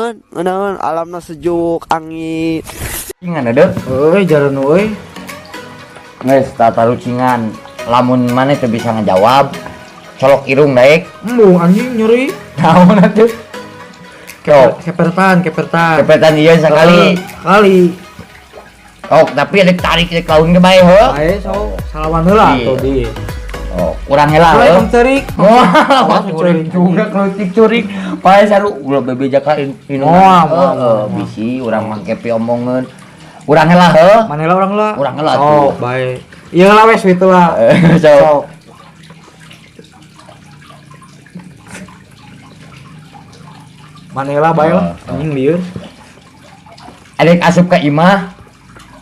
Ngeunaheun, ngeunaheun alamna sejuk, angin. Cingan ada. Euy, jalan euy. Geus tatarucingan. Lamun maneh teu bisa ngejawab, colok irung daek. Embung anjing nyeri. Naon atuh? Sok, Kepertan, kepertan. kepetan ieu sakali. Kali. Sok, tapi rek tarik rek laun ge bae heuh. Bae sok, salaman heula Iya. atuh di. Oh, kurang heula Mulai heuh. tong ceurik. Wah, Tong curik juga kelutik curik. Pae saru ulah bebeja ka minuman. Moal, moal, Heeh, moal. bisi urang mah kepi omongeun. Urang heula heuh. Mana heula urang heula? Urang heula Sok, atuh. bae. Ieu lah wes kitu lah. Sok. Sok. Mana heula bae lah, Oh, oh. anjing lieur. Adek asup ka imah.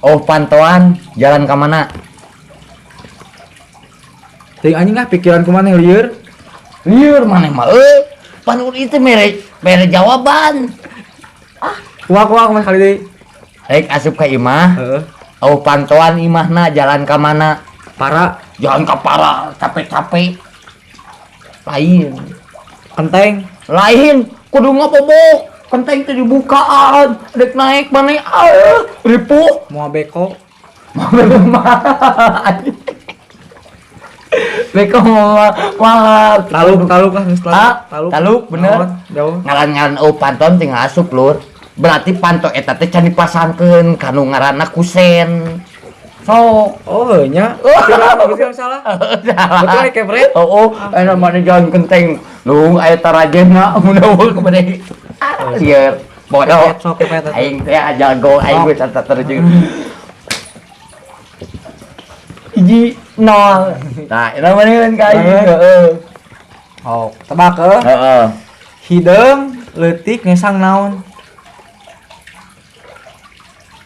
Oh, pantoan jalan ka mana? Teuing anjing ah pikiran kumaha lieur. Lieur maneh mah euy. Pan itu mere mere jawaban. Kumaha kumaha kumaha kali deui. Rek asup ka imah. Heeh. Oh, pantoan imahna jalan ka mana? Para Jalan ka para capek-capek. Lain. kenteng. Lain kudu ngabobok. Kenteng teh dibukaan, rek naik maneh ah ripuh. Moal beko. Beko mah mahal. Taluk taluk lah geus Ah, taluk. taluk, bener. Naon, jauh. Ngaran-ngaran oh panton tinggal asup lur. Berarti panto eta teh can dipasangkeun kanu ngaranna kusen. Sok. Oh, heuh nya. Kira geus salah. Betul ya kepret. Oh, oh, aya mana jalan kenteng. Lung aya tarajena mun eueuh kepada. Ah, lieur. Bodoh. Kepret, sok kepret atuh. Aing teh jago, aing geus terjun. Hiji nol. Nah, eta mana kan ka aing. Heeh. Oh, tebak heuh. Heeh. Hideung leutik ngesang naon?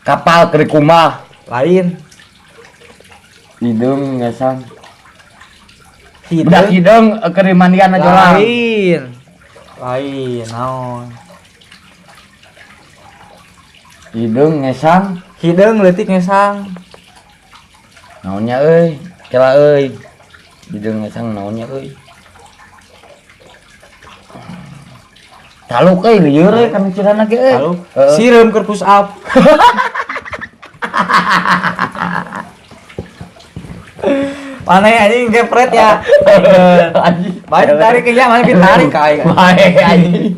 Kapal keur kumaha? Lain. Hideung ngesang. Budak Hideung hideung keur mandian aja. Lain. Lain naon? Hideung ngesang. Hideung leutik ngesang. Naonnya euy? Kela euy. Hideung ngesang naonnya euy? Taluk euy lieur euy kamikiranna ge euy. Taluk. Heeh. Sireum keur push up. Mana anjing kepret ya. Anjing. Baik tarik ya, mana ditarik ka aing. Bae anjing.